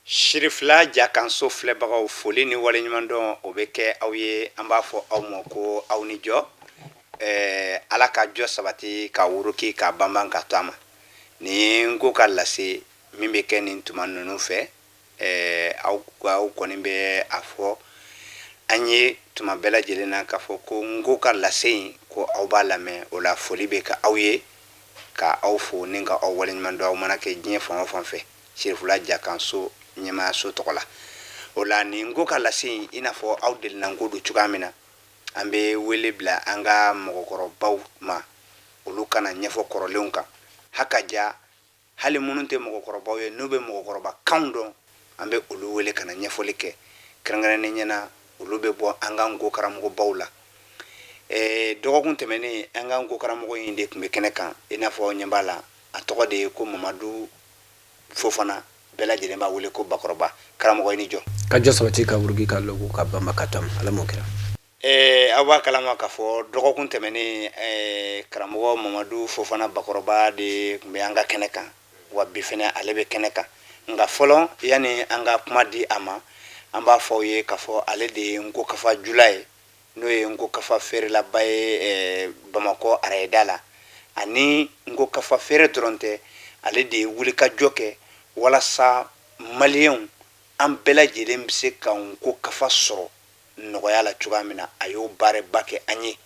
Sirifila jakanso filɛbagaw, foli ni waleɲumandɔn o bɛ kɛ aw ye. An b'a fɔ aw ma ko aw ni jɔ. Ala ka jɔ sabati ka wuruki ka banban ka to a ma. Nin n ko ka lase min bɛ kɛ nin tuma ninnu fɛ, aw aw kɔni bɛ a fɔ an ye tuma bɛɛ lajɛlen na k'a fɔ ko n ko ka lase in, ko aw b'a lamɛn. O la, foli bɛ kɛ aw ye, ka aw fo ni ka aw waleɲuman dɔn, aw mana kɛ diɲɛ fan o fan fɛ, Sirifila jakanso ɲɛmaayaso tɔgɔ la. O la, nin ko ka lase in, i n'a fɔ aw delinan ko don cogoya min na, an bɛ wele bila an ka mɔgɔkɔrɔbaw ma, olu ka na ɲɛfɔ kɔrɔlenw kan. Haka ja, hali minnu tɛ mɔgɔkɔrɔbaw ye, n'u bɛ mɔgɔkɔrɔba kanw dɔn, an bɛ olu wele ka na ɲɛfɔli kɛ kɛrɛnkɛrɛnnen ɲɛna. Olu bɛ bɔ an ka nko karamɔgɔbaw la. Dɔgɔkun tɛmɛnen, an ka nko karamɔgɔ in de tun bɛ kɛnɛ kan. I n'a fɔ aw ɲɛ b'a la, a tɔgɔ de ye ko Mamadu Fofana, bɛɛ lajɛlen b'a wele ko Bakɔrɔba. Karamɔgɔ, i ni jɔ. Ka jɔ sabati ka wuruki ka lɔgu ka banba ka to a ma. Ala m'o kɛra. Aw b'a kalama k'a fɔ dɔgɔkun tɛmɛnen, karamɔgɔ Mamadu Fofana Bakɔrɔba de tun bɛ an ka kɛnɛ kan, wa bi fɛnɛ ale bɛ kɛnɛ kan. Nka fɔlɔ, yanni an ka kuma di a ma, an b'a fɔ aw ye k'a fɔ ale de ye nko kafa jula ye, n'o ye nko kafa feerelaba ye Bamakɔ arayida la. Ani nko kafa feere dɔrɔn tɛ, ale de ye wulikajɔ kɛ walasa maliyɛnw, an bɛɛ lajɛlen bɛ se ka nko kafa sɔrɔ nɔgɔya la cogoya min na. A y'o baaraba kɛ an ye.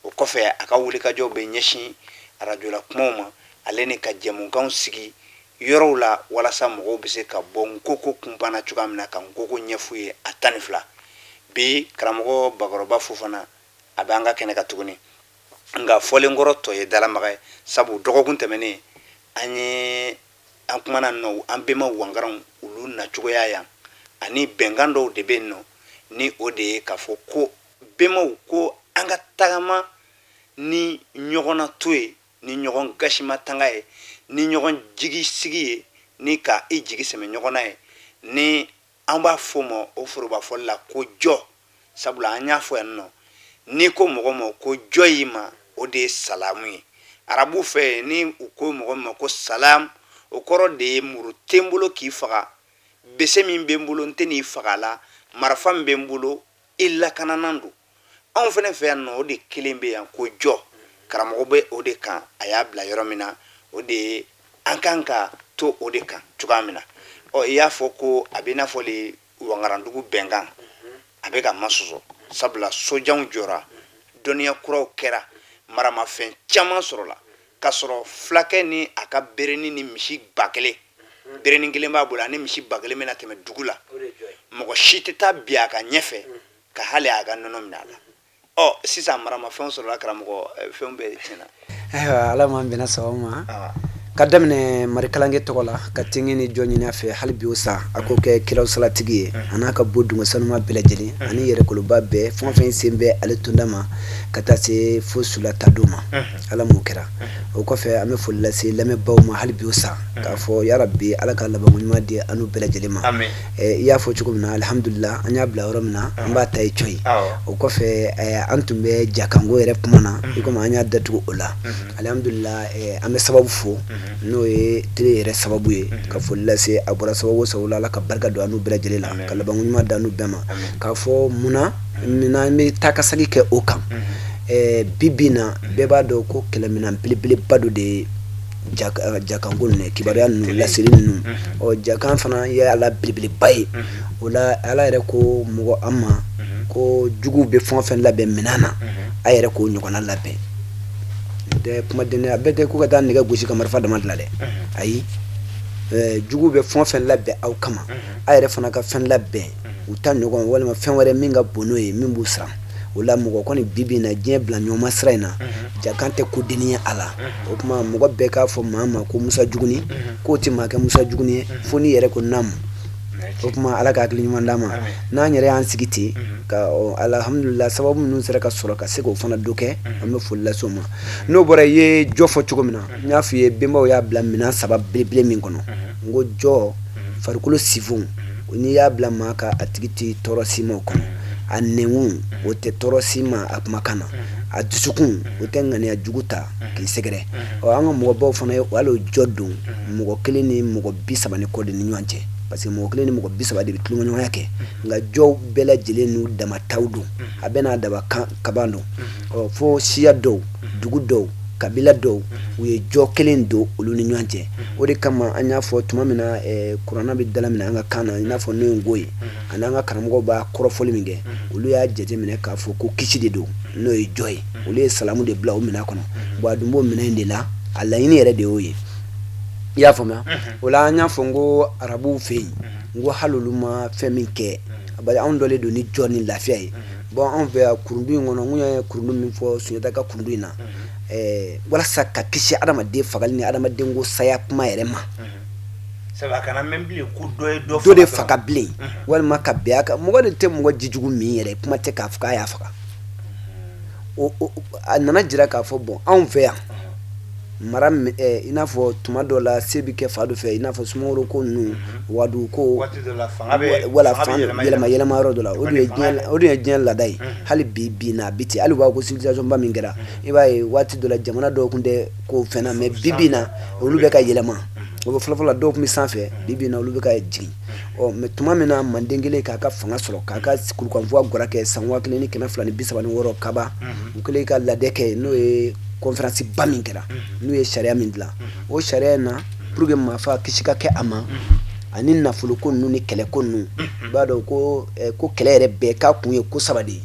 O kɔfɛ, a ka wulikajɔ bɛ ɲɛsin arajola kumaw ma, ale ni ka jɛmukanw sigi yɔrɔw la walasa mɔgɔw bɛ se ka bɔ nkoko kunpan cogoya min na, ka nkoko ɲɛf'u ye a 12. Bi, karamɔgɔ Bakɔrɔba Fofana, a bɛ an ka kɛnɛ kan tuguni. Nka fɔlenkɔrɔ tɔ ye dalamaga ye, sabu dɔgɔkun tɛmɛnen, an ye an kumana nɔ an bɛnba wangaranw, olu nacogoya yan, ani bɛnkan dɔw de bɛ yen nɔ, ni o de ye k'a fɔ ko bɛnbaw ko an ka tagama ni ɲɔgɔnna to ye, ni ɲɔgɔn gasima tanga ye, ni ɲɔgɔn jigi sigi ye, ni ka i jigi sɛmɛ ɲɔgɔn na ye, ni an b'a fɔ ma o forobafɔli la ko jɔ. Sabula an y'a fɔ yan nɔ, n'i ko mɔgɔ ma ko jɔ y'i ma, o de ye salamu ye arabu fɛ. Ni u ko mɔgɔ ma ko salam, o kɔrɔ de ye muru tɛ n bolo k'i faga, bese min bɛ n bolo, n tɛ n'i faga la, marifa min bɛ n bolo, i lakananan don. Anw fana fɛ yan nɔ, o de kelen bɛ yan ko jɔ. Karamɔgɔ bɛ o de kan, a y'a bila yɔrɔ min na, o de ye an kan ka to o de kan cogoya min na. Ɔ, i y'a fɔ ko a bɛ i n'a fɔ le wangarandugu bɛnkan a bɛ ka masɔsɔ, sabula sojanw jɔra, dɔnniya kuraw kɛra, maramafɛn caman sɔrɔla, k'a sɔrɔ fulakɛ ni a ka berenin ni misi 1000, berenin kelen b'a bolo, ani misi 1000 bɛna tɛmɛ dugu la, mɔgɔ si tɛ taa bin a ka ɲɛfɛ ka hali a ka nɔnɔ minɛ a la. Ɔ, sisan maramafɛnw sɔrɔla, karamɔgɔ, fɛnw bɛɛ tiɲɛna. Ayiwa, Ala m'an bɛnna sababu ma, ka daminɛ marikalange tɔgɔ la, ka tingi ni jɔ ɲini a fɛ hali bi o sa a k'o kɛ kiraw salatigi ye, a n'a ka bo dungɔ sanuma bɛɛ lajɛlen, ani yɛrɛkoloba bɛɛ, fɛn o fɛn sen bɛ ale tonda ma, ka taa se fo sulata don ma. Ala m'o kɛra. O kɔfɛ, an bɛ foli lase lamɛnbaaw ma hali bi o sa, k'a fɔ yarabi Ala ka labanko ɲuman di an n'u bɛɛ lajɛlen ma. I y'a fɔ cogo min na, alihamudulila, an y'a bila yɔrɔ min na, an b'a ta i coyi. O kɔfɛ, an tun bɛ jakanko yɛrɛ kuma na, i komi an y'a datugu o la. Alihamudulila, an bɛ sababu fo, n'o ye tele yɛrɛ sababu ye, ka foli lase a bɔra sababu o sababu la, Ala ka barika don an n'u bɛɛ lajɛlen la, ka labanko ɲuman d'an n'u bɛɛ ma. K'a fɔ munna an bɛ taa ka segin kɛ o kan bi bi na, bɛɛ b'a dɔn ko kɛlɛminɛn belebeleba dɔ de ye jakanko ninnu, kibaruya ninnu laseli ninnu. Ɔ, jakan fana ye ala belebeleba ye. O la, Ala yɛrɛ ko mɔgɔ an ma ko juguw bɛ fɛn o fɛn labɛn minɛn na, a yɛrɛ k'o ɲɔgɔnna labɛn. Tɛ kumaden a bɛɛ tɛ ko ka taa nɛgɛ gosi ka marifa dama dilan dɛ. Ayi, juguw bɛ fɛn o fɛn labɛn aw kama, a yɛrɛ fana ka fɛn labɛn u ta ɲɔgɔn walima fɛn wɛrɛ min ka bon n'o ye, min b'u siran. O la, mɔgɔ kɔni bi bi in na, diɲɛ bila ɲɔgɔnma sira in na, jakan tɛ ko dennin ye a la. O tuma, mɔgɔ bɛɛ k'a fɔ maa ma ko Musa Juguni, k'o tɛ maa kɛ Musa Juguni ye fo n'i yɛrɛ ko naamu. O tuma, Ala ka hakili ɲuman d'an ma. N'an yɛrɛ y'an sigi ten ka, alihamudulila, sababu minnu sera ka sɔrɔ ka se k'o fana dɔ kɛ, an bɛ foli lase o ma. N'o bɔra, i ye jɔ fɔ cogo min na, n y'a f'i ye, bɛnbaw y'a bila minɛn saba belebele min kɔnɔ, n ko jɔ farikolo sifon, n'i y'a bila maa kan, a tigi tɛ tɔɔrɔ si ma o kɔnɔ. A nɛnkun, o tɛ tɔɔrɔ si ma a kumakan na. A dusukun, o tɛ ŋaniya jugu ta k'i sɛgɛrɛ. Ɔ, an ka mɔgɔbaw fana ye hali o jɔ don mɔgɔ kelen ni mɔgɔ 30 ni kɔ de ni ɲɔgɔn cɛ. Parce que mɔgɔ kelen ni mɔgɔ 30 de bɛ tulonkɛɲɔgɔnya kɛ, nka jɔw bɛɛ lajɛlen n'u dama taw don, a bɛɛ n'a daba kaban don. Ɔ, fo siya dɔw, dugu dɔw, kabila dɔw, u ye jɔ kelen don olu ni ɲɔgɔn cɛ. O de kama an y'a fɔ tuma min na kuranɛ bɛ dalaminɛ an ka kan na, i n'a fɔ n'o ye nko ye, ani an ka karamɔgɔw b'a kɔrɔfɔli min kɛ, olu y'a jateminɛ k'a fɔ ko kisi de don, n'o ye jɔ ye. Olu ye salamu de bila o minɛn kɔnɔ. Bon, a dun b'o minɛn in de la, a laɲini yɛrɛ de y'o ye. I y'a faamuya? O la an y'a fɔ n ko arabuw fɛ yen, n ko hali olu ma fɛn min kɛ, bari anw dɔlen don ni jɔ ni lafiya ye. Bon, anw fɛ yan kurundu in kɔnɔ, n kun ye kurundu min fɔ Sunjata ka kurundu in na, walasa ka kisi adamaden fagali ni adamaden ko saya kuma yɛrɛ ma. Sabu a kana mɛn bilen ko dɔ ye dɔ dɔ de faga bilen, walima ka bɛn a kan. Mɔgɔ de tɛ mɔgɔ jijugu min yɛrɛ, kuma tɛ k'a fɔ k'a y'a faga. A nana jira k'a fɔ, bon, anw fɛ yan mara, i n'a fɔ tuma dɔ la se bɛ kɛ fa dɔ fɛ, i n'a fɔ Sumaworo ko ninnu, Wagadu ko, wala yɛlɛma yɛlɛma yɔrɔ dɔ la. O de ye diɲɛ laada ye. Hali bi bi na, a bi ten. Hali b'a ko civilisation ba min kɛra, i b'a ye waati dɔ la jamana dɔw tun tɛ ko fɛn na, mais bi bi na olu bɛ ka yɛlɛma. O bɛ fɔlɔfɔlɔ la, dɔw tun bɛ sanfɛ, bi bi na olu bɛ ka jigin. Ɔ, mais tuma min na Manden kelen k'a ka fanga sɔrɔ, k'a ka kurukanfuga gwara kɛ san 1236 kaba, u kɛlen ka ladɛ kɛ, n'o ye conférence ba min kɛra, n'u ye sariya min dilan, o sariya in na, pour que maafa kisi ka kɛ a ma, ani nafoloko ninnu ni kɛlɛko ninnu. I b'a dɔn ko kɛlɛ yɛrɛ bɛɛ k'a kun ye ko saba de ye: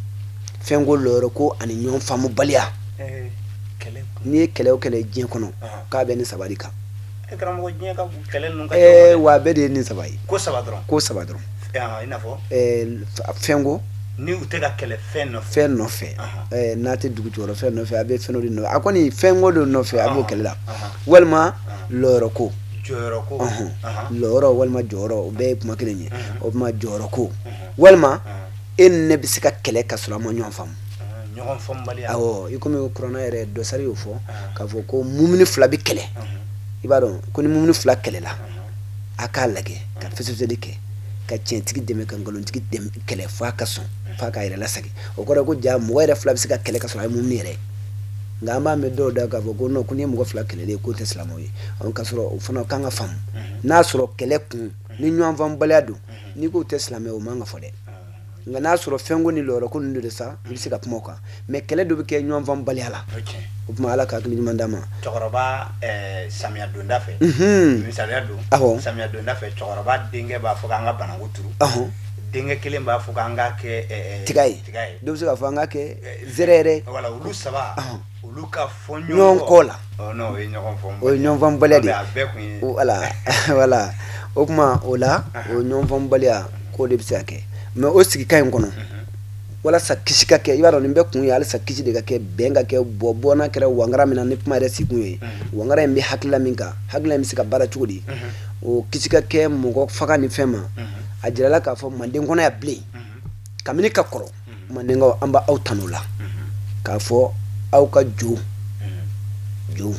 fɛnko, lɔyɔrɔ ko ani ɲɔgɔn faamubaliya. N'i ye kɛlɛ o kɛlɛ diɲɛ kɔnɔ, k'a bɛ nin saba de kan. Wa a bɛɛ de ye nin saba ye. Ko saba dɔrɔn. Ko saba dɔrɔn. I n'a fɔ? Fɛnko. Ni u tɛ ka kɛlɛ fɛn nɔfɛ. Fɛn nɔfɛ, n'a tɛ dugu jukɔrɔ fɛn nɔfɛ, a bɛ fɛn dɔ de nɔfɛ. A kɔni fɛnko de nɔfɛ a b'o kɛlɛ la, walima lɔyɔrɔ ko. Jɔyɔrɔ ko. Lɔyɔrɔ walima jɔyɔrɔ, o bɛɛ ye kuma kelen ye. O tuma jɔyɔrɔ ko, walima e ni ne bɛ se ka kɛlɛ ka sɔrɔ an ma ɲɔgɔn faamu. Ɲɔgɔn faamubaliya. Awɔ, i komi kuranɛ yɛrɛ dɔsari y'o fɔ k'a fɔ ko mumini fila bɛ kɛlɛ. I b'a dɔn ko ni mumini fila kɛlɛla, a k'a lajɛ ka fɛsɛfɛsɛli kɛ, ka tiɲɛtigi dɛmɛ, ka nkalontigi kɛlɛ f'a ka sɔn, f'a k'a yɛrɛ lasegin. O kɔrɔ ye ko ja mɔgɔ yɛrɛ fila bɛ se ka kɛlɛ ka sɔrɔ a ye mumini yɛrɛ ye. Nka an b'a mɛn dɔw da k'a fɔ ko non, ko n'i ye mɔgɔ fila kɛlɛlen ye k'o tɛ silamɛw ye. K'a sɔrɔ o fana kan ka faamu, n'a sɔrɔ kɛlɛ kun ni ɲɔgɔn faamubaliya don, n'i k'o tɛ silamɛ, o man ka fɔ dɛ. Nka n'a sɔrɔ fɛnko ni lɔyɔrɔ ko ninnu de sa, i bɛ se ka kuma o kan, mais kɛlɛ dɔ bɛ kɛ ɲɔgɔn faamubaliya la. O tuma Ala ka hakili ɲuman d'an ma. Cɛkɔrɔba, samiya donda fɛ, misaliya don, samiya donda fɛ, cɛkɔrɔba denkɛ b'a fɔ k'an ka bananku turu, denkɛ kelen b'a fɔ k'an k'a kɛ tiga ye, dɔw bɛ se k'a fɔ an k'a kɛ zɛrɛ yɛrɛ. Voilà, olu saba, olu ka fɔ ɲɔgɔn kɔ la, o ye o ye ɲɔgɔn faamubaliya de ye. Voilà, o tuma o la o ɲɔgɔn faamubaliya k'o de bɛ se ka kɛ. Mais o sigikan in kɔnɔ, walasa kisi ka kɛ, i b'a dɔn nin bɛɛ kun ye halisa kisi de ka kɛ, bɛn ka kɛ. Bɔ bɔ n'a kɛra wangara min na, ni kuma yɛrɛ sigikun ye wangara in bɛ hakilila min kan, hakilila in bɛ se ka baara cogo di, o kisi ka kɛ mɔgɔ faga ni fɛn ma. A jirala k'a fɔ Manden kɔnɔ yan bilen, kabini ka kɔrɔ, Mandenkaw, an b'aw tanu la k'a fɔ aw ka jo jo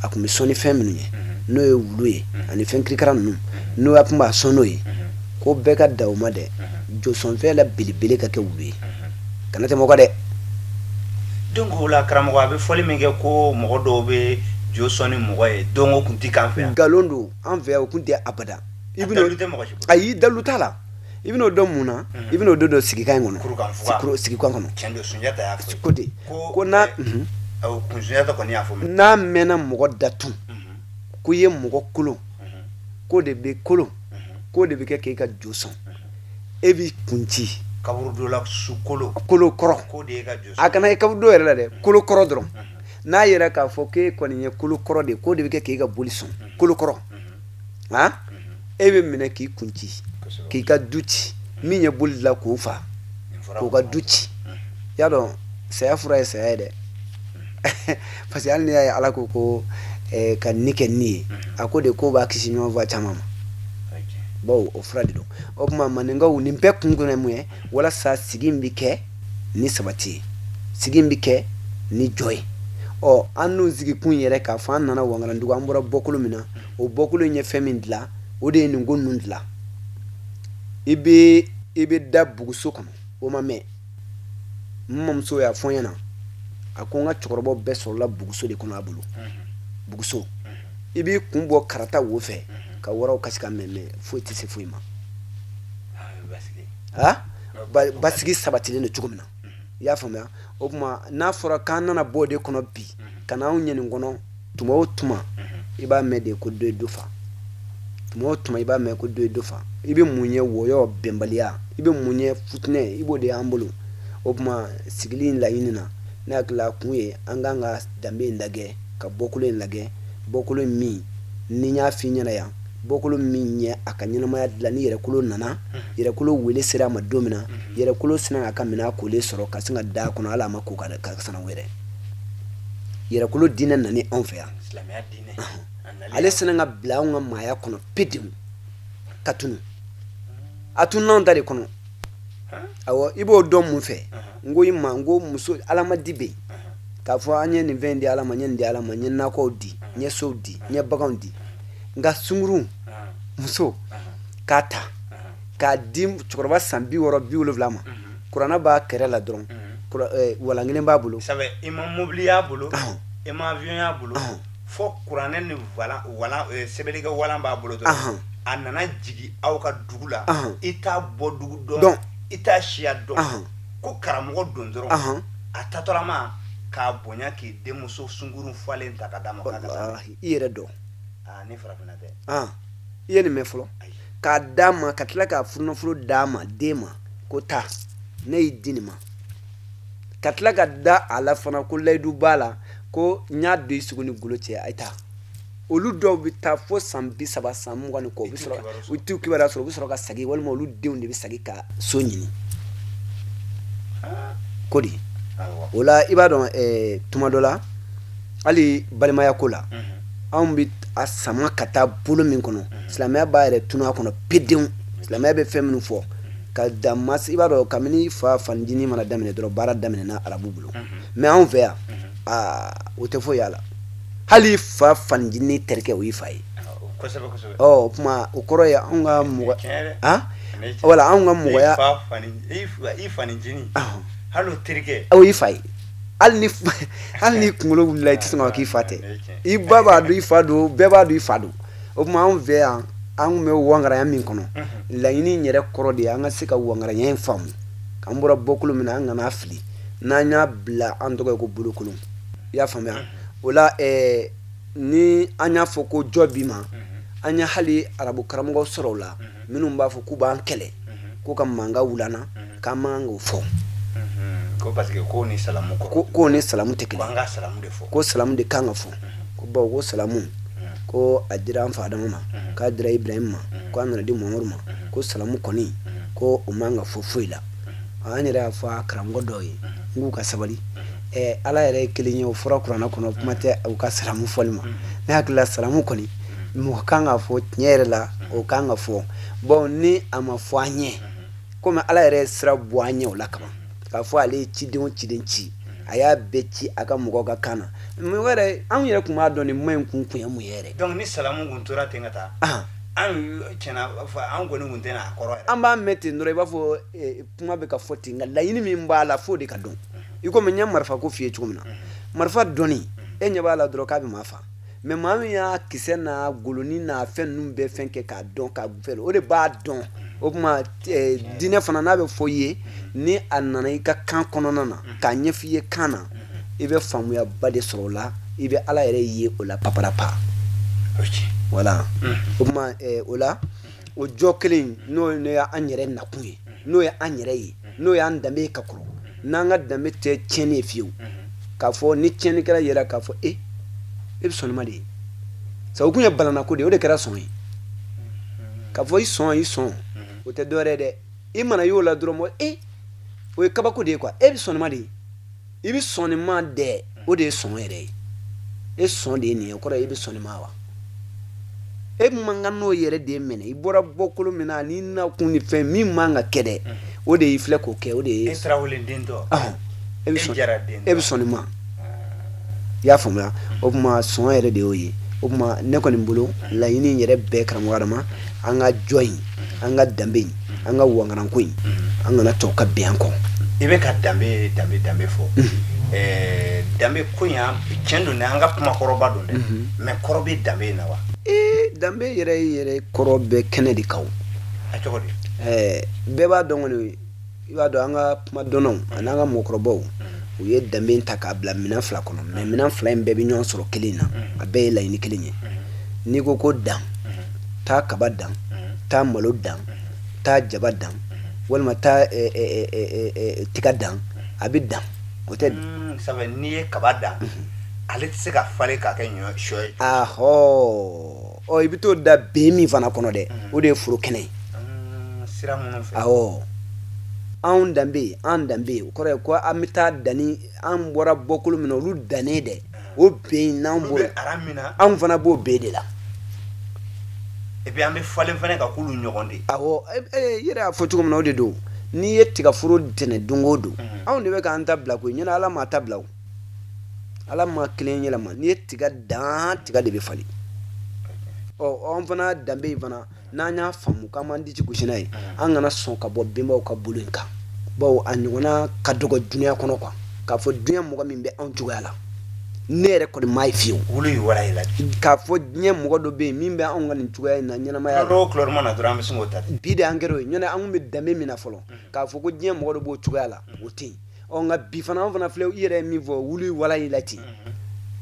a tun bɛ sɔn ni fɛn minnu ye, n'o ye wulu ye ani fɛn kirikara ninnu, n'o a tun b'a sɔn n'o ye, ko bɛɛ ka da o ma dɛ. Josɔnfɛn la belebele ka kɛ wulu ye, kana tɛmɛ o kan dɛ. Donc o la karamɔgɔ, a bɛ fɔli min kɛ ko mɔgɔ dɔw bɛ jo sɔn ni mɔgɔ ye, donc o tun tɛ k'an fɛ yan. Nkalon don, an fɛ yan o tun tɛ abada. Ayi, dalu t'a la. I bɛn'o dɔn mun na? I bɛn'o dɔn sigikan in kɔnɔ, sigikan kɔnɔ. Ko de ko n'a n'a mɛnna mɔgɔ da tun ko i ye mɔgɔ kolon, k'o de bɛ kolon, k'o de bɛ kɛ k'e ka jo sɔn, e b'i kun ci kaburudo la su kolo kɔrɔ. A kana ye kaburudo yɛrɛ la dɛ, kolo kɔrɔ dɔrɔn. N'a yɛrɛ k'a fɔ k'e kɔni ye kolo kɔrɔ de ye, k'o de bɛ kɛ k'e ka boli sɔn, kolo kɔrɔ. Han, e bɛ minɛ k'i kun ci, k'i ka du ci, min ye boli la k'o fa, k'o ka du ci. I y'a dɔn saya fura ye saya ye dɛ, parce que hali n'i y'a ye Ala ko ko ka ni kɛ ni ye, a ko de ko b'a kisi ɲɔgɔn fa caman ma, bawo o fura de don. O tuma Mandenkaw, nin bɛɛ kun ye mun ye? Walasa sigi in bɛ kɛ ni sabati ye, sigi in bɛ kɛ ni jɔ ye. Ɔ, an dun sigikun yɛrɛ k'a fɔ an nana Wangaradugu, an bɔra bɔkolo min na, o bɔkolo in ye fɛn min dilan, o de ye nin ko ninnu dilan. I bɛ da buguso kɔnɔ, o ma mɛn, n mamuso y'a fɔ n ɲɛna, a ko n ka cɛkɔrɔbaw bɛɛ sɔrɔla buguso de kɔnɔ a bolo. Buguso, i b'i kun bɔ karata wo fɛ. Ka waraw kasi ka mɛn, mais foyi tɛ se foyi ma. Basigi sabatilen don cogo min na, i y'a faamuya. O tuma n'a fɔra k'an nana bɔ o de kɔnɔ bi ka na anw ɲɛ nin kɔnɔ, tuma o tuma i b'a mɛn de ko dɔ ye dɔ fa. Tuma o tuma i b'a mɛn ko dɔ ye dɔ fa. I bɛ mun ye? Wɔyɔ, bɛnbaliya. I bɛ mun ye? Futinɛ. I b'o de y'an bolo. O tuma sigili in laɲini na, ne hakili la, kun ye an k'an ka danbe in lajɛ, ka bɔkolo in lajɛ, bɔkolo min ni n y'a f'i ɲɛna yan, bɔkolo min ye a ka ɲɛnamaya dilan. Ni yɛrɛkolo nana, yɛrɛkolo wele sera a ma don min na, yɛrɛkolo sinna k'a ka minɛn kolen sɔrɔ ka sin ka da kɔnɔ, hali a ma ko ka sanango yɛrɛ. Yɛrɛkolo diinɛ nana anw fɛ yan, ale sinna ka bila anw ka maaya kɔnɔ pewu ka tunu. A tununa anw ta de kɔnɔ. Awɔ, i b'o dɔn mun fɛ? N ko i ma, n ko muso alamadi bɛ yen k'a fɔ an ye nin fɛn di Ala ma, n ye nin di Ala ma, n ye nakɔw di, n ye sow di, n ye baganw di. Nka sungurun muso k'a ta k'a di cɛkɔrɔba san 60, 70 ma, kuranɛ b'a kɛrɛ la dɔrɔn, walan kelen b'a bolo. Sabu i ma mobili y'a bolo, i ma avion y'a bolo, fo kuranɛ ni sɛbɛnnikɛ walan b'a bolo dɔrɔn. A nana jigin aw ka dugu la, i t'a bɔ dugu dɔn, i t'a siya dɔn, ko karamɔgɔ don dɔrɔn. A taatɔlama k'a bonya k'i denmuso sungurun falen ta ka d'a ma. I yɛrɛ dɔn. Ni farafinna tɛ. I ye nin mɛn fɔlɔ? K'a d'a ma, ka tila k'a furunafolo d'a ma, den ma, ko taa, ne y'i di nin ma. Ka tila ka da a la fana ko layidu b'a la, ko n y'a don i sogo ni golo cɛ, a ye taa. Olu dɔw bɛ taa fo san 30, san 20 ni kɔ, u bɛ sɔrɔ, u t'u kibaruya sɔrɔ, u bɛ sɔrɔ ka segin, walima olu denw de bɛ segin ka so ɲini ko di. O la i b'a dɔn, tuma dɔ la, hali balimaya ko la, anw bɛ a sama ka taa bolo min kɔnɔ, silamɛya b'a yɛrɛ tunu a kɔnɔ pewu. Silamɛya bɛ fɛn minnu fɔ ka dan mas, i b'a dɔn, kabini fa fancinin mana daminɛ dɔrɔn, baara daminɛna arabu bolo. Mais anw fɛ yan, aa, o tɛ foyi y'a la. Hali fa fancinin terikɛ, o y'i fa ye. Ɔ, o tuma o kɔrɔ ye anw ka mɔgɔ, wala anw ka mɔgɔya. I fancinin, hali o terikɛ, o y'i fa ye. Hali ni kunkolo wulila, i tɛ sɔn ka k'i fa tɛ. I ba b'a dɔn i fa don, bɛɛ b'a dɔn i fa don. O tuma anw fɛ yan, an bɛ wangaraya min kɔnɔ, laɲini yɛrɛ kɔrɔ de ye an ka se ka wangaraya in faamu, k'an bɔra bɔkolo min na, an kana fili n'an y'a bila an tɔgɔ ye ko bolokolon. I y'a faamuya? O la, ni an y'a fɔ ko jɔ bi ma, an ye hali arabu karamɔgɔ sɔrɔ o la minnu b'a fɔ k'u b'an kɛlɛ, ko ka mankan wuli an na, k'an man k'o fɔ. Ko parce que ko ni salamu kɔrɔ, ko ni salamu tɛ kelen. An ka salamu de fɔ. Ko salamu de kan ka fɔ, ko bawo ko salamu, ko a dira an fa Adamu ma, k'a dira Ibrahim ma, ko a nana di Muhamadu ma, ko salamu kɔni, ko o man ka fɔ foyi la. An yɛrɛ y'a fɔ a karamɔgɔ dɔw ye, n k'u ka sabali. Ala yɛrɛ ye kelen ye, o fɔra kuranɛ kɔnɔ, kuma tɛ u ka salamu fɔli ma. Ne hakili la, salamu kɔni, mɔgɔ kan ka fɔ tiɲɛ yɛrɛ la, o kan ka fɔ. Bon, ni a ma fɔ an ɲɛ, komi Ala yɛrɛ ye sira bɔ an ɲɛ o la kaban, k'a fɔ ale ye ciden o ciden ci, a y'a bɛɛ ci a ka mɔgɔw ka kan na. Mɔgɔ yɛrɛ, anw yɛrɛ tun b'a dɔn nin kuma in kun ye mun ye yɛrɛ. Donc ni salamu kun tora ten ka taa, an tiɲɛna an kɔni kun tɛna a kɔrɔ yɛrɛ. An b'a mɛn ten dɔrɔn, i b'a fɔ kuma bɛ ka fɔ ten, nka laɲini min b'a la, f'o de ka dɔn. I komi n ye marifa ko f'i ye cogo min na, marifa dɔnni, e ɲɛ b'a la dɔrɔn k'a bɛ maa fa, mais maa min y'a kisɛ n'a golonin n'a fɛn ninnu bɛɛ fɛn kɛ k'a dɔn k'a fɛn, o de b'a dɔn. O tuma diinɛ fana, n'a bɛ fɔ i ye, ni a nana i ka kan kɔnɔna na k'a ɲɛfɔ i ye kan na, i bɛ faamuyaba de sɔrɔ o la, i bɛ Ala yɛrɛ ye o la paparapa. Voilà. O tuma o la, o jɔ kelen, n'o ye an yɛrɛ nakun ye, n'o ye an yɛrɛ ye, n'o y'an danbe ye ka kɔrɔ, n'an ka danbe tɛ tiɲɛni ye fiyewu, k'a fɔ ni tiɲɛnikɛla yɛrɛ k'a fɔ e bɛ sɔn ma de ye sabu kun ye balanako de ye, o de kɛra sɔn ye. K'a fɔ i sɔn, i sɔn, o tɛ dɔwɛrɛ dɛ. I mana y'o la dɔrɔn, mɔ e o ye kabako de ye quoi. E bɛ sɔn ma de ye, i bɛ sɔn ma dɛ, o de ye sɔn yɛrɛ ye. E sɔn de ye nin ye, o kɔrɔ ye e bɛ sɔn ma wa. E man kan n'o yɛrɛ de minɛ. I bɔra bɔkolo min na, n'i nakun ni fɛn min man ka kɛ dɛ, o de y'i filɛ k'o kɛ, o de ye e Tarawele den tɔ. E bɛ sɔn, e bɛ sɔn ma. I y'a faamuya? O tuma sɔn yɛrɛ de y'o ye. O tuma ne kɔni bolo, laɲini yɛrɛ bɛɛ, karamɔgɔ Adama, an ka jɔ in, an ka danbe in, an ka wangaranko in, an kana tɔw ka bin an kɔ. I bɛ ka danbe, danbe, danbe fɔ. Danbe ko in, tiɲɛ don, an ka kumakɔrɔba don dɛ, mais kɔrɔ bɛ danbe in na wa? Ee, danbe yɛrɛ yɛrɛ kɔrɔ bɛ kɛnɛ de kan. A cogo di? Bɛɛ b'a dɔn kɔni, i b'a dɔn an ka kumadɔnnaw ani an ka mɔgɔkɔrɔbaw, u ye danbe ta k'a bila minɛn fila kɔnɔ, mais minɛn fila in bɛɛ bɛ ɲɔgɔn sɔrɔ kelen na, a bɛɛ ye laɲini kelen ye. N'i ko ko dan, taa kaba dan, taa malo dan, taa jaba dan, walima taa tiga dan, a bɛ dan, o tɛ? Sabu n'i ye kaba dan, ale tɛ se ka falen k'a kɛ ɲɔ sɔ ye. Ahɔ, ɔ i bɛ t'o da ben min fana kɔnɔ dɛ, o de ye foro kɛnɛ ye. Sira minnu fɛ. Awɔ, anw danbe, an danbe, o kɔrɔ ye ko an bɛ taa danni, an bɔra bɔkolo min na, olu dannen dɛ, o ben n'an b'o b'o aran min na, anw fana b'o ben de la. Et puis an bɛ falen fana ka k'olu ɲɔgɔn de. Awɔ, i yɛrɛ y'a fɔ cogo min na, o de don. N'i ye tigaforo tɛnɛ don o don, anw de bɛ k'an ta bila koyi, ɲɛna Ala m'a ta bila o, Ala ma kelen yɛlɛma. N'i ye tiga dan, tiga de bɛ falen. Ɔ an fana danbe in fana, n'an y'a faamu k'an b'an disi gosi n'a ye, an kana sɔn ka bɔ benbaw ka bolo in kan, bawo a ɲɔgɔnna ka dɔgɔ dunuya kɔnɔ quoi, k'a fɔ dunuya mɔgɔ min bɛ anw cogoya la, ne yɛrɛ kɔni m'a ye fiyewu. Wulu ye wala la. K'a fɔ diɲɛ mɔgɔ dɔ bɛ yen min bɛ anw ka nin cogoya in na ɲɛnamaya la. Dɔw couleur mana dɔrɔn, an bɛ sin k'o ta. Bi de an kɛra o ye, ɲɔntɛ an kun bɛ danbe min na fɔlɔ, k'a fɔ ko diɲɛ mɔgɔ dɔ b'o cogoya la, o tɛ yen. Ɔ nka bi fana, an fana filɛ, i yɛrɛ ye min fɔ, wulu wala y'i la ten,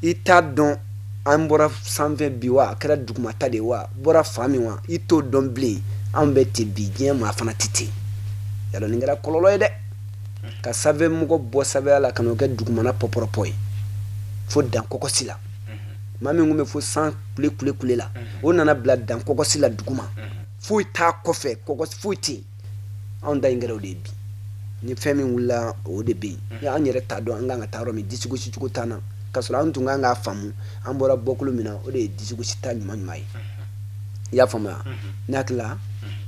i t'a dɔn an bɔra sanfɛ bi wa, a kɛra dugumata de ye wa, bɔra fan min wa, i t'o dɔn bilen. Anw bɛ ten bi, diɲɛ maa fana tɛ ten. Yala nin kɛra kɔlɔlɔ ye dɛ, ka sanfɛ mɔgɔ bɔ sanfɛya la ka n'o kɛ dugumana pɔpɔrɔpɔ ye fo dan kɔkɔsi la. Maa min tun bɛ fo san kule kule kule la, o nana bila dan kɔkɔsi la duguma, foyi t'a kɔfɛ, kɔkɔsi foyi tɛ yen. Anw ta in kɛra o de ye bi. Ni fɛn min wulila, o de bɛ yen. An yɛrɛ t'a dɔn an kan ka taa yɔrɔ min, disigosi cogo t'an na, k'a sɔrɔ an tun kan k'a faamu an bɔra bɔkolo min na, o de ye disigosi ta ɲuman ɲuman ye. I y'a faamuya? Ne hakili la,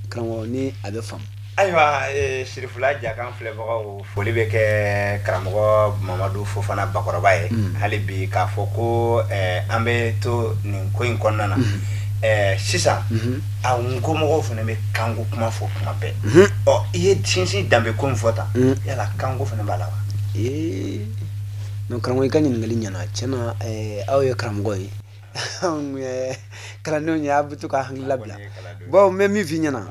karamɔgɔ, ni a bɛ faamu. Ayiwa, Sirifula Jakan filɛbagaw, foli bɛ kɛ karamɔgɔ Mamadu Fofana Bakɔrɔba ye hali bi, k'a fɔ ko an bɛ to nin ko in kɔnɔna na sisan. A ko mɔgɔw fana bɛ kanko kuma fɔ kuma bɛɛ. Ɔ i ye sinsin danbe ko in fɔ tan, yala kanko fana b'a la wa? Ee non, karamɔgɔ, i ka ɲininkali ɲɛna tiɲɛ na. Aw ye karamɔgɔ ye, anw ye kalandenw ye, a bɛ to ka hakili labila. Bon, n bɛ min f'i ɲɛna,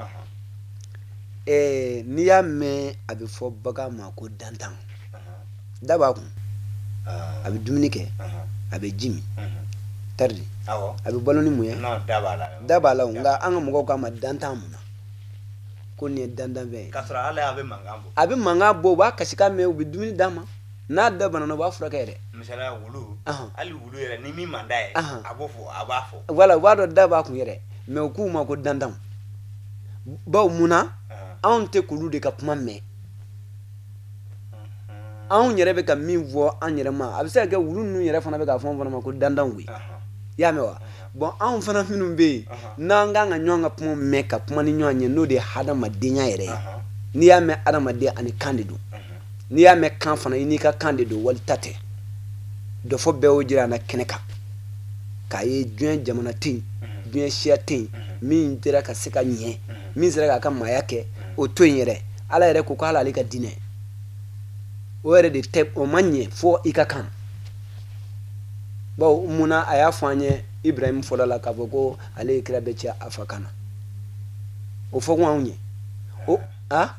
n'i y'a mɛn a bɛ fɔ bagan ma ko dantan, da b'a kun, a bɛ dumuni kɛ, a bɛ ji min tari, a bɛ balo ni mun ye? Da b'a la. Nka an ka mɔgɔw k'a ma dantan mun na? Ko nin ye dantanfɛn ye. K'a sɔrɔ hali a bɛ mankan bɔ. A bɛ mankan bɔ, u b'a kasikan mɛn, u bɛ dumuni d'a ma. N'a da banana, u b'a furakɛ yɛrɛ. Misaliya, wulu, hali wulu yɛrɛ, ni min man d'a ye, a b'o fɔ, a b'a fɔ. Voilà, u b'a dɔn da b'a kun yɛrɛ, mais u k'u ma ko dantanw. Bawo mun na anw tɛ k'olu de ka kuma mɛn? Anw yɛrɛ bɛ ka min fɔ an yɛrɛ ma, a bɛ se ka kɛ wulu ninnu yɛrɛ fana bɛ k'a fɔ anw fana ma ko dantanw koyi. I y'a mɛn wa? Bon, anw fana minnu bɛ yen n'an kan ka ɲɔgɔn ka kuma mɛn, ka kuma ni ɲɔgɔn ye, n'o de ye hadamadenya yɛrɛ ye. N'i y'a mɛn hadamaden, ani kan de don. N'i y'a mɛn kan fana, i n'i ka kan de don, wali ta tɛ. Dɔfɔ bɛɛ y'o jira an na kɛnɛ kan, k'a ye diɲɛ jamana tɛ yen, diɲɛ siya tɛ yen min sera ka se ka ɲɛ, min sera k'a ka maaya kɛ, o to yen yɛrɛ. Ala yɛrɛ ko k'ale ale ka diinɛ o yɛrɛ de tɛ, o ma ɲɛ fo i ka kan. Bawo munna a y'a fɔ an ye Ibrahim fɔlɔ la k'a fɔ ko ale ye kira bɛɛ ci a fa kan na? O fɔ kun anw ye o a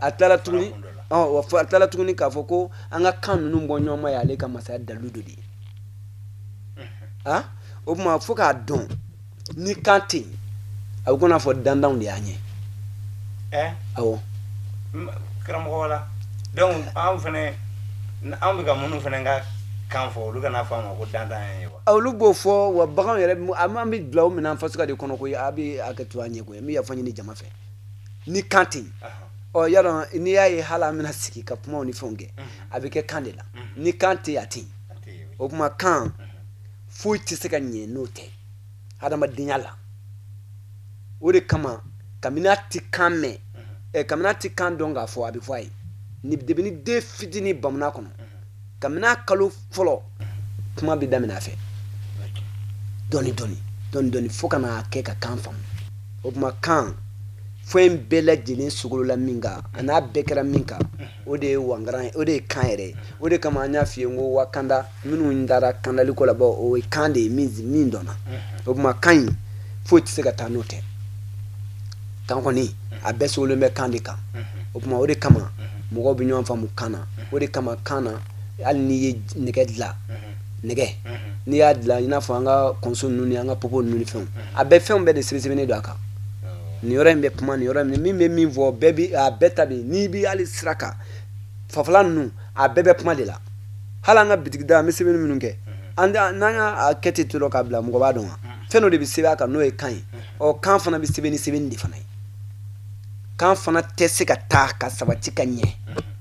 a tilala tuguni, a tilala tuguni k'a fɔ ko an ka kan ninnu bɔ ɲɔgɔn ma ye ale ka masaya dalilu dɔ de ye. A o tuma fo k'a dɔn ni kan tɛ yen, a bɛ komi n'a fɔ dantanw de y'an ye. Awɔ. Karamɔgɔ, wala donc anw fana, anw bɛ ka minnu fana ka kan fɔ, olu kana fɔ an ma ko dantan ye wa? Olu b'o fɔ wa. Baganw yɛrɛ, an bɛ bila o minɛn fasuguya de kɔnɔ koyi. A bɛ hakɛ to an ɲɛ koyi, n bɛ yafa ɲini jama fɛ ni kan tɛ yen. Ɔ yadɔ, n'i y'a ye hali an bɛna sigi ka kumaw ni fɛnw kɛ, a bɛ kɛ kan de la. Ni kan tɛ yen, a tɛ yen. O tuma kan foyi tɛ se ka ɲɛ n'o tɛ hadamadenya la. O de kama kabini a tɛ kan mɛn, kabini a tɛ kan dɔn k'a fɔ, a bɛ fɔ a ye ni depuis ni den fitinin bamuna kɔnɔ, kabini a kalo fɔlɔ, kuma bɛ daminɛ a fɛ dɔɔni dɔɔni dɔɔni dɔɔni fo ka n'a kɛ ka kan faamu. O tuma kan fɛn bɛɛ lajɛlen sogolola min kan, a n'a bɛɛ kɛra min kan, o de ye wangaran ye, o de ye kan yɛrɛ ye. O de kama an y'a f'i ye n ko wa kanda minnu taara kandali ko la, bɔ o ye kan de ye min dɔnna. O tuma kan in Foyi tɛ se ka taa n'o tɛ. Kan kɔni, a bɛɛ sogolen bɛ kan de kan. O tuma, o de kama mɔgɔw bɛ ɲɔgɔn faamu kan na. O de kama kan na, hali n'i ye nɛgɛ dilan, nɛgɛ n'i y'a dilan, i n'a fɔ an ka kɔnso ninnu ni an ka popo ninnu ni fɛnw, a bɛɛ, fɛnw bɛɛ de sɛbɛn don a kan. Nin yɔrɔ in bɛ kuma, nin yɔrɔ in, min bɛ min fɔ, bɛɛ bi a bɛɛ ta bi. N'i bɛ hali sira kan fafala ninnu, a bɛɛ bɛ kuma de la. Hali an ka bitigida, an bɛ sɛbɛnni minnu kɛ, n'an y'a kɛ ten dɔrɔn k'a bila, mɔgɔ b'a dɔn wa? Fɛn dɔ de bɛ sɛbɛn a kan, n'o ye kan ye. Ɔ, kan fana bɛ sɛbɛn ni sɛbɛnni de fana ye. Kan fana tɛ se ka taa ka sabati ka ɲɛ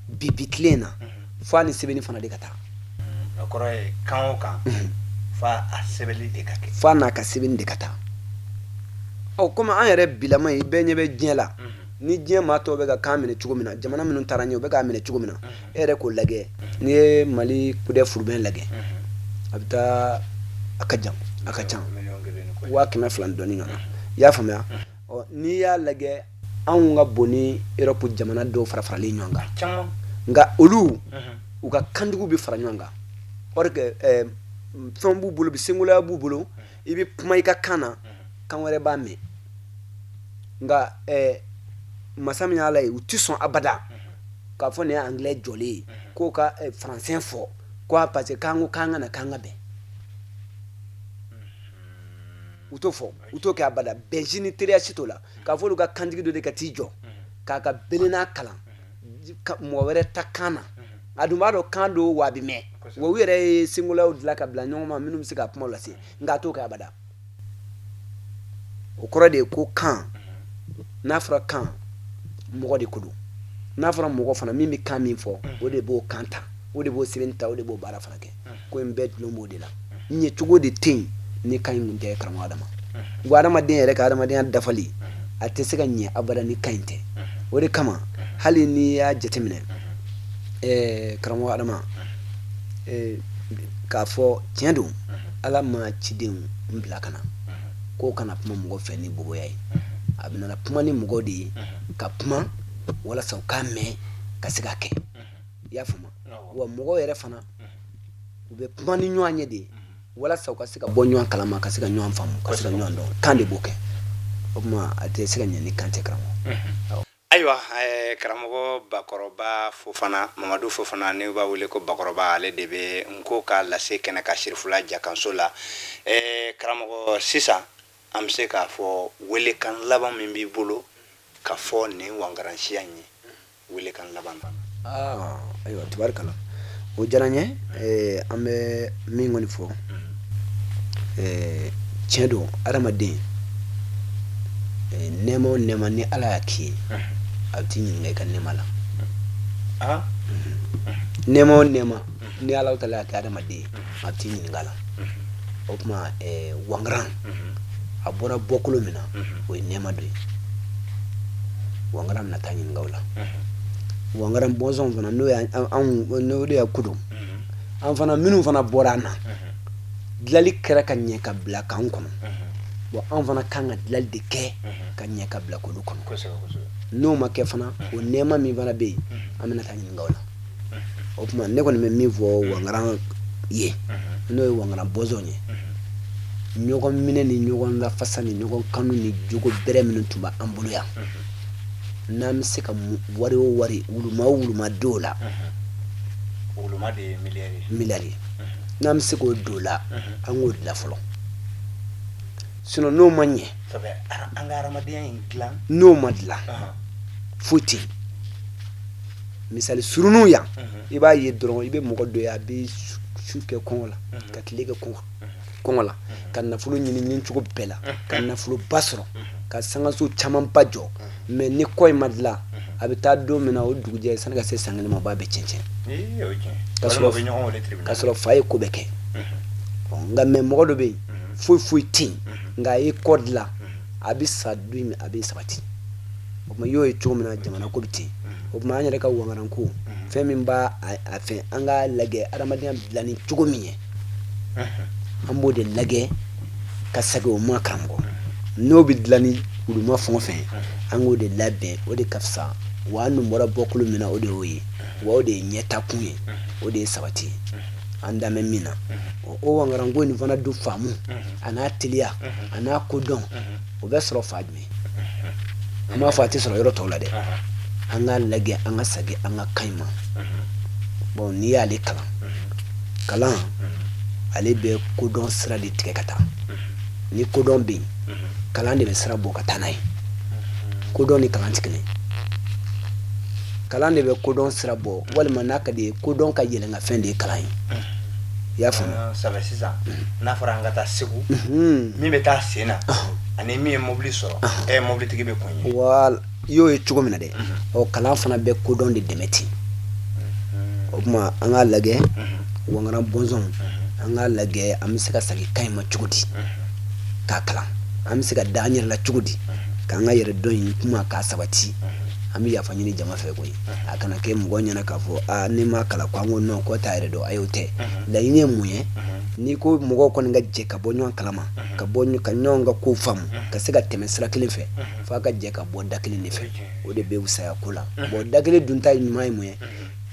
bi bi tile in na, fo a ni sɛbɛnni fana de ka taa. O kɔrɔ ye, kan o kan, fo a sɛbɛnni de ka kɛ. Fo a n'a ka sɛbɛnni de ka taa. Ɔ, komi an yɛrɛ bilama ye, bɛɛ ɲɛ bɛ diɲɛ la, ni diɲɛ maa tɔw bɛ ka kan minɛ cogo min na, jamana minnu taara ɲɛ, u bɛ k'a minɛ cogo min na, e yɛrɛ k'o lajɛ. N'i ye Mali kudɛ furubɛn lajɛ, a bɛ taa, a ka jan, a ka ca 200,000 dɔɔni ɲɔgɔn na. I y'a faamuya? Ɔ, n'i y'a lajɛ, anw ka bon ni Europe jamana dɔw fara faralen ɲɔgɔn kan, nka olu, u ka kantigiw bɛ fara ɲɔgɔn kan. Or que fɛn b'u bolo bi, sengoloya b'u bolo. I bɛ kuma i ka kan na, kan wɛrɛ b'a mɛn. Nka masa min y'Ala ye, u tɛ sɔn abada k'a fɔ nin ye anglais jɔlen ye, k'o ka français fɔ ko parce que k'an ko k'an ka na k'an ka bɛn. U t'o fɔ, u t'o kɛ abada. Bɛnsi ni teriya si t'o la, k'a fɔ olu ka kantigi dɔ de ka t'i jɔ k'a ka belenna kalan mɔgɔ wɛrɛ ta kan na. A dun b'a dɔn kan don wa, a bɛ mɛn wa. U yɛrɛ ye sengolaw dilan ka bila ɲɔgɔn ma minnu bɛ se ka kuma lase, nka a t'o kɛ abada. O kɔrɔ de ye ko kan, n'a fɔra kan, mɔgɔ de ko don. N'a fɔra mɔgɔ fana, min bɛ kan min fɔ, o de b'o kan ta, o de b'o sɛbɛnni ta, o de b'o baara fana kɛ. Ko in bɛɛ dulon b'o de la. Ɲɛ cogo de tɛ yen ni kan in kun tɛ, karamɔgɔ Adama. Wa adamaden yɛrɛ ka adamadenya dafali, a tɛ se ka ɲɛ abada ni kan in tɛ. O de kama, hali n'i y'a jateminɛ, karamɔgɔ Adama, k'a fɔ tiɲɛ don, Ala ma cidenw bila ka na k'o kana kuma mɔgɔ fɛ ni boboya ye. A bɛna kuma ni mɔgɔ de ye, ka kuma walasa u k'a mɛn ka se ka kɛ. I y'a faamu wa? Mɔgɔw yɛrɛ fana, u bɛ kuma ni ɲɔgɔn ye de walasa u ka se ka bɔ ɲɔgɔn kalama, ka se ka ɲɔgɔn faamu, ka se ka ɲɔgɔn dɔn. Kan de b'o kɛ. O tuma, a tɛ se ka ɲɛ ni kan tɛ, karamɔgɔ. Ayiwa, karamɔgɔ Bakɔrɔba Fofana, Mamadu Fofana, n'u b'a wele ko Bakɔrɔba, ale de bɛ Nko ka lase kɛnɛ kan Sirifula Jakanso la. Karamɔgɔ, sisan an bɛ se k'a fɔ, welekan laban min b'i bolo ka fɔ nin wangaransiya in ye, welekan laban? Aa, ayiwa, tubarikala, o diyara n ye. An bɛ min kɔni fɔ, tiɲɛ don, adamaden, nɛɛma o nɛɛma ni Ala y'a k'i ye, a bɛ t'i ɲininka i ka nɛɛma la. Nɛɛma o nɛɛma ni Ala taala y'a kɛ adamaden ye, a bɛ t'i ɲininka la. O tuma, wangaran, a bɔra bɔkolo min na, o ye nɛɛma dɔ ye. Wangaran bɛna taa ɲininka o la. Wangaran bɔnsɔn fana, n'o y'anw, n'o de y'a ko don, an fana minnu fana bɔra an na, dilali kɛra ka ɲɛ ka bila k'an kɔnɔ. Bon, an fana kan ka dilali de kɛ ka ɲɛ ka bila k'olu kɔnɔ. N'o ma kɛ fana, o nɛɛma min fana bɛ yen, an bɛna taa ɲininka o la. O tuma, ne kɔni bɛ min fɔ wangaran ye, n'o ye wangaran bɔnsɔn ye, ɲɔgɔn minɛ ni ɲɔgɔn lafasa ni ɲɔgɔn kanu ni jogo bɛrɛ minnu tun b'an bolo yan, n'an bɛ se ka wari o wari, wuluma o wuluma don o la, wuluma de ye miliyari. Miliyari, n'an bɛ se k'o don o la, an k'o dilan fɔlɔ. Sinon n'o ma ɲɛ, an ka hadamadenya in dilan. N'o ma dilan, foyi tɛ yen. Misali surunun yan, i b'a ye dɔrɔn, i bɛ mɔgɔ dɔ ye, a bɛ su kɛ kɔngɔ la, ka tile kɛ kɔngɔ la, ka nafolo ɲini ɲini cogo bɛɛ la, ka nafoloba sɔrɔ, ka sangaso camanba jɔ. Mais ni kɔ in ma dilan, a bɛ taa don min na, o dugujɛ, sani ka se san kelen ma, o b'a bɛɛ cɛn cɛn, ka sɔrɔ fa ye ko bɛɛ kɛ. Nka mais mɔgɔ dɔ bɛ yen, foyi foyi tɛ yen, nka a ye kɔ dilan, a bɛ sa don min, a bɛ sabati. O tuma, i y'o ye cogo min na, jamana ko bɛ ten. O tuma, an yɛrɛ ka wangaranko, fɛn min b'a a fɛn, an k'a lajɛ adamadenya dilanni cogo min ye, an b'o de lajɛ ka segin o ma, karamɔgɔ. N'o bɛ dilan ni wuluma fɛn o fɛn, an k'o de labɛn, o de ka fisa. Wa an dun bɔra bɔkolo min na, o de y'o ye, wa o de ye ɲɛtakun ye, o de ye sabati ye. An danbɛ min na, o wangaranko nin fana du faamu a n'a teliya a n'a kodɔn, o bɛ sɔrɔ fan jumɛn? An b'a fɔ a tɛ sɔrɔ yɔrɔ tɔw la dɛ. An k'a lajɛ, an ka segin an ka kan in ma. Bon, n'i y'ale kalan, kalan ale bɛ kodɔn sira de tigɛ ka taa. Ni kodɔn bɛ yen, kalan de bɛ sira bɔ ka taa n'a ye. Kodɔn ni kalan tɛ kelen. Kalan de bɛ kodɔn sira bɔ, walima n'a ka di ye, kodɔn ka yɛlɛnkanfɛn de ye kalan ye. I y'a faamu? Sabu sisan n'a fɔra an ka taa Segu, min bɛ taa sen na ani min ye mobili sɔrɔ, mobilitigi bɛ kun ye. Wala, i y'o ye cogo min na dɛ, ɔ kalan fana bɛ kodɔn de dɛmɛ ten. O tuma an k'a lajɛ, wangaran bɔnsɔn, an k'a lajɛ an bɛ se ka segin kan in ma cogo di k'a kalan, an bɛ se ka da an yɛrɛ la cogo di k'an ka yɛrɛ dɔn in kuma k'a sabati. An bɛ yafa ɲini jama fɛ koyi, a kana kɛ mɔgɔ ɲɛna k'a fɔ aa ne ma kalan ko an ko non, ko t'a yɛrɛ dɔn. Ayi, o tɛ. Laɲini ye mun ye? N'i ko mɔgɔw kɔni ka jɛ ka bɔ ɲɔgɔn kalama, ka bɔ ka ɲɔgɔn ka ko faamu, ka se ka tɛmɛ sira kelen fɛ, f'a ka jɛ ka bɔ da kelen de fɛ. O de bɛ fisaya ko la. Bon, da kelen dun ta ɲuman ye mun ye?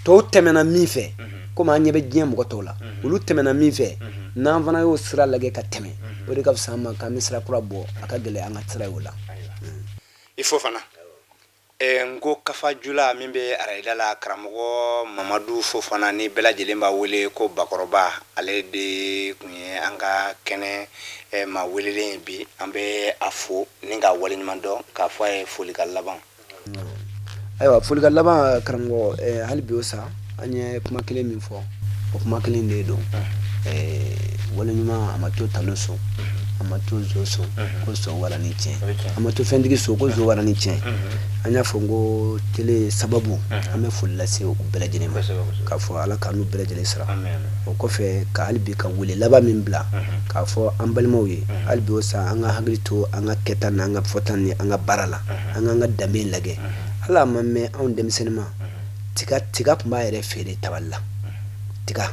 Tɔw tɛmɛna min fɛ, komi an ɲɛ bɛ diɲɛ mɔgɔ tɔw la, olu tɛmɛna min fɛ, n'an fana y'o sira lajɛ ka tɛmɛ, o de ka fisa an ma k'an bɛ sira kura bɔ. A ka gɛlɛn an ka sira ye o la. I Fofana, n ko kafajula min bɛ arayida la, karamɔgɔ Mamadu Fofana ni bɛɛ lajɛlen b'a wele ko Bakɔrɔba, ale de tun ye an ka kɛnɛ maa welelen ye bi. An bɛ a fo ni k'a waleɲuman dɔn k'a fɔ a ye folikan laban. Ayiwa, folikan laban, karamɔgɔ, hali bi o sa, an ye kuma kelen min fɔ, o kuma kelen de don. Waleɲuman a ma to talo so, a ma to zo so ko so wara ni tiɲɛ, a ma to fɛntigi so ko zo wara ni tiɲɛ. An y'a fɔ n ko tele sababu, an bɛ foli lase u bɛɛ lajɛlen ma k'a fɔ Ala k'an n'u bɛɛ lajɛlen sara. O kɔfɛ, ka hali bi ka wele laban min bila k'a fɔ an balimaw ye, hali bi o sa, an ka hakili to an ka kɛta n'an ka fɔta ni an ka baara la, an k'an ka danbe lajɛ. Ala ma mɛn anw denmisɛnnin ma, tiga tiga tun b'a yɛrɛ feere tabali la. Tiga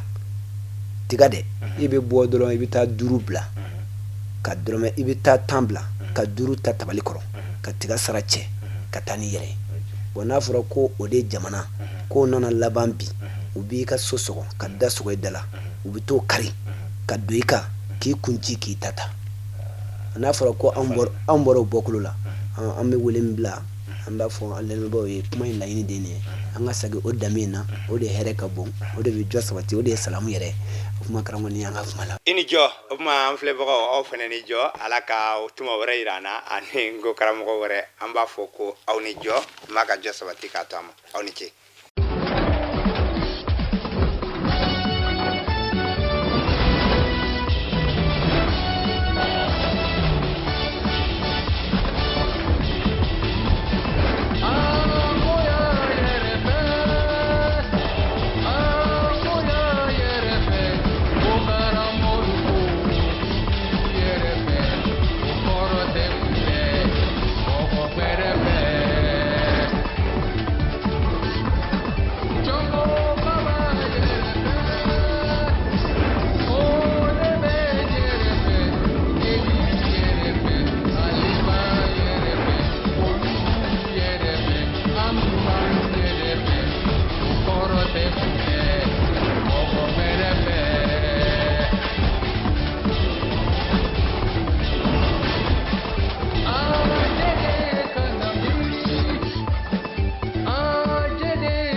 tiga dɛ, i bɛ bɔ dɔrɔn, i bɛ taa duuru bila ka dɔrɔmɛ, i bɛ taa 10 bila ka duuru ta tabali kɔrɔ ka tiga sara cɛ ka taa n'i yɛrɛ ye. Bon, n'a fɔra ko o de jamana k'o nana laban bi, u b'i ka so sɔgɔ ka da sɔgɔ i da la, u bɛ t'o kari ka don i kan k'i kun ci k'i ta ta. N'a fɔra ko anw bɔra o bɔkolo la, an bɛ wele min bila, an b'a fɔ an lamɛnbaaw ye, kuma in laɲini de ye nin ye: an ka segin o danbe in na, o de hɛrɛ ka bon, o de bɛ jɔ sabati, o de ye salamu yɛrɛ. O kuma, karamɔgɔ, ni an ka kuma la. I ni jɔ. O tuma an filɛbagaw, aw fana ni jɔ. Ala ka tuma wɛrɛ yira an na ani n ko karamɔgɔ wɛrɛ. An b'a fɔ ko aw ni jɔ, ma ka jɔ sabati k'a to a ma. Aw ni ce.